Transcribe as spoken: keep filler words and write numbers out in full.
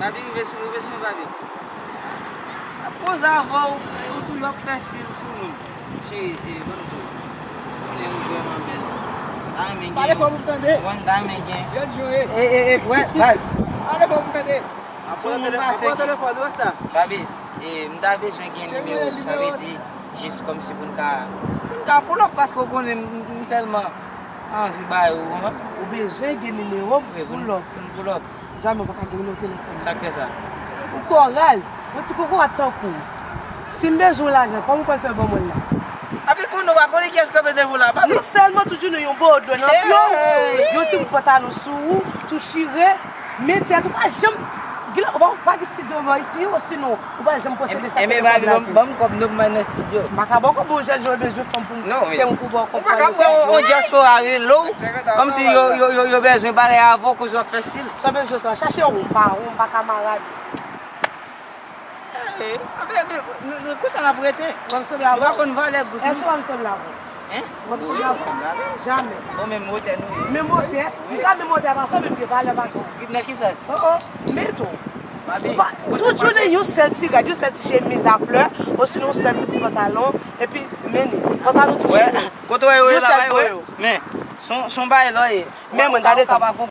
Papi, rive sou, rive sou mwen, papi. Ap koze avè w, ou tou, y ap fè sil sou nou. Cheri, e, ban m di w. Konnen ou vrèman bèl. M ta renmen gen. Pale fò pou m tande. Ou konn, m ta renmen gen. Jèn jan w ye. E, e, e, wè, baz. Pale fò pou m tande. Sou moun pase. Pran telefòn, Rasta. Papi, e, m ta bezwen gen nimewo w. Sa vle di, jis kòmsi pou n ka, pou n ka pull up, paske w konnen m, m, m tèlman anvi ba yo, ou konprann? Ou bezwen gen nimewo m pou pull up. Pou n pull up. Jamè w pa ka gen nimewo telefòn. Sa k fè sa? Ou twò raz. Yon ti kokorat tankou w. Si m bezwen w lajan, kòman w pral fè ban mwen l la? Papi, konnen w pa konnen kiyès kanpe devan w la, papi. Nou sèlman tout jounen yon bo dlo nan pye w, yon ti bout pantalon sou ou, tou chire, men tèt ou pa janm, gen lè, ou pa, ou pa gen estidyo bò isi, osinon, ou pa janm posede sa. Enben, papi, ban m, ban m kòb nou pou mwen nan estidyo. M pa ka ba w kòb, yon jèn jan w bezwen fanm pou m, se yon pou ba w kòb. Ou pa ka pran yon, yon dyaspora rele w, kòmsi yo, yo, yo, yo bezwen bagay avè w, koz w ap fè sil. Sa w bezwen sa, chache yon pa, yon pa kamarad. Eh, ah, ben, ben, nou, nou, konsa n ap rete. W ap sanble avè w? Nou pa konn valè gous nou. Èske w ap sanble avè w? Hein? W ap sanble avè w? Jamè. Bon, menm wotè nou ye. Menm wotè? M ka menm wotè pase w, men m gen valè pase w. Nan ki sans? Oh, oh, men tou. Tout jounen yon sèl ti rad, yon sèl ti chemiz a flè, osinon yon sèl ti bout pantalon, epi men li. Pantalon tou chire. Kote w wè yo ye la, bay wè yo. Men, se yon, se yon bagay la w ye. Men mwen, gade tan.